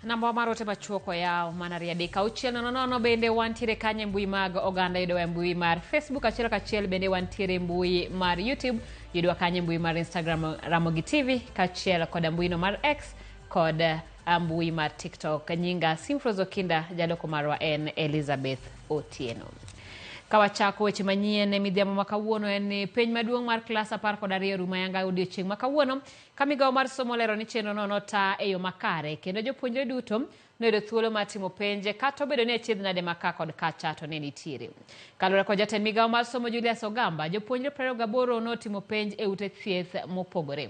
Namba mar ote machuok oyaw mana 23600. Bende wantiere kanyo e mbui mag oganda, yudowa e mbui mar Facebook achiel kachiel, bende wantiere e mbui mar YouTube, yudowa kanyo e mbui mar Instagram Ramogi TV, kaachiel koda mbuino mar X kod mbui mar TikTok. Nyinga Simfros Okinda, jaloko marwa en Elizabeth Otieno. Ka wachako weche manyien e midhiambo ma kawuono en ni penj maduong' mar klas 12 rumo ayanga odiochieng' ma kawuono ka migawo mar somo olero ni chenrono nota e yo makare kendo jopuonjre duto noyudo thuolo mar timo penj kata obedo ni achiedh nade ma ka kod kacha to ne nitiere. Kaluwore kod jatend migawo mar somo Julius Ogamba, jopuonjre 28 notimo penj e ute thieth mopogore.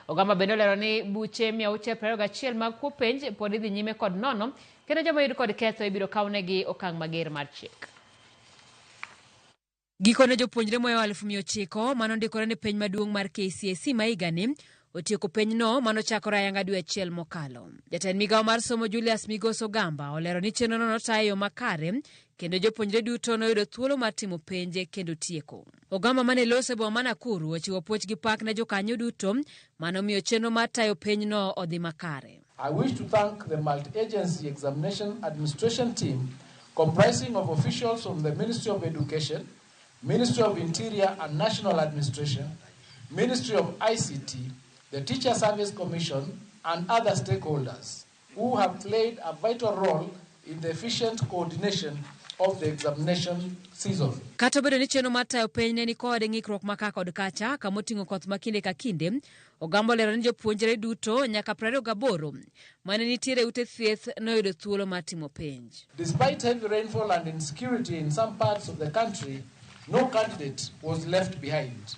Ogamba bende olero ni buche 621 mag kuo penj pod idhi nyime kod nono kendo joma oyud kod ketho ibiro kawnegi okang' mager mar chik. Gikone jopuonjre mohewo 900,000 mane ondikore ne penj maduong' mar KCSE ma higani otieko penjno mane ochakore ayanga dwe achiel mokalo. Jatend migawo mar somo Julius Migos Ogamba olero ni chenrono notaya e yo makare kendo jopuonjre duto noyudo thuolo mar timo penj kendo tieko. Ogamba mane loso e boma ma Nakuru ochiwo puoch gi pak ne jokanyo duto mane omiyo chenro mar tayo penjno odhi makare. I wish to thank the multi-agency examination administration team comprising of officials from the Ministry of Education, Ministry of Interior and National Administration, Ministry of ICT, the Teacher Service Commission, and other stakeholders who have played a vital role in the efficient coordination of the examination season. Kata obedo ni chenro mar tayo penj ne nikod ng'ikruok ma ka kod kacha kama oting'o koth ma kinde ka kinde, Ogamba olero ni jopuonjre duto nyaka 28 mane nitiere e ute thieth noyudo thuolo mar timo penj. Despite heavy rainfall and insecurity in some parts of the country, no candidate was left behind.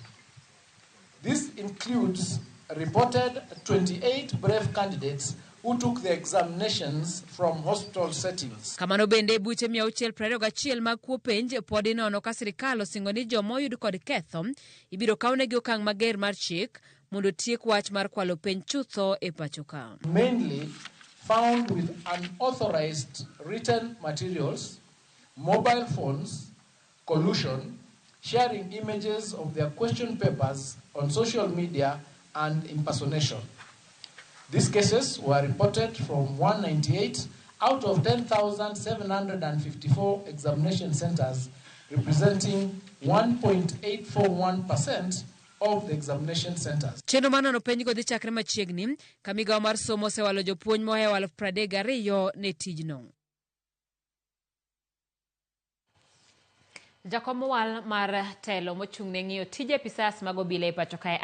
This includes reported 28 brave candidates who took the examinations from hospital settings. Kamano bende buche 621 mag kuo penj pod inono ka sirikal osingo ni joma oyud kod ketho ibiro kawnegi okang' mager mar chik mondo tiek wach mar kwalo penj chutho e pacho ka. Mainly found with unauthorized written materials, mobile phones, collusion, sharing images of their question papers on social media, and impersonation. These cases were reported from 198 out of 10,754 examination centers, representing 1.841% of the examination centers. Chenro mar nono penjgo dhi chakre machiegni ka migawo mar somo osewalo jopuonj mohewo 32,000 ne tijno. Jakom mowal mar telo mochung' ne ng'iyo tije apisas mag obila e pacho kae.